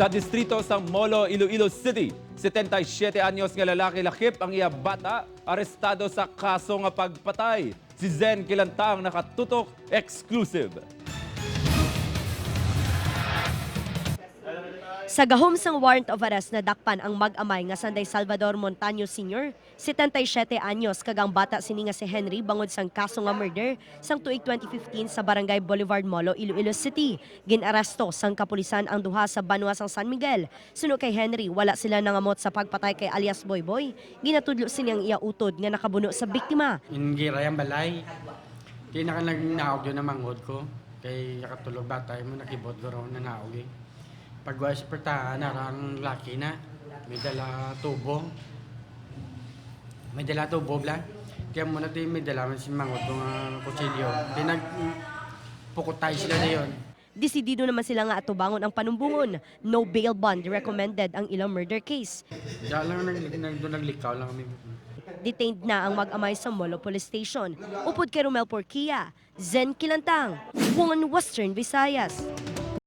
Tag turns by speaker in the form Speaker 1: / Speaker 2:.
Speaker 1: Sa distrito sa Molo, Iloilo City, 77 anyos nga lalaki lakip ang iya bata, arestado sa kaso nga pagpatay. Si Zen Kilantang nakatutok, exclusive.
Speaker 2: Sa gahom sang warrant of arrest, nadakpan ang mag-amay nga Sanday Salvador Montaño Sr., 77 anyos, kag ang bata sini nga si Henry bangod sang kaso nga murder sang tuig 2015 sa Barangay Boulevard Molo, Iloilo City. Ginaresto sang kapulisan ang duha sa banwa sang San Miguel. Suno kay Henry, wala sila nangamot sa pagpatay kay alias Boyboy. Ginatudlo sini ang iya utod nga nakabuno sa biktima.
Speaker 3: Ingira yung balay. Kaya naka nagnaog yun ang manghod ko. Kay nakatulog batay mo, nakibot ko raw na naog eh. Pagwa sa pertahan, narang laki na. May dala tubo. May dala tubo bla. Kaya muna tayo may dala man si manghod ko nga kutsilyo. Di nag pukutay sila na yun.
Speaker 2: Desidido naman sila nga atubangon ang panumbungon. No bail bond recommended ang ilang murder case.
Speaker 3: Diyan lang doon naglikaw lang kami.
Speaker 2: Detained na ang mag-amay sa Molo Police Station. Upod kay Romel Porquia, Zen Kilantang, One Western Visayas.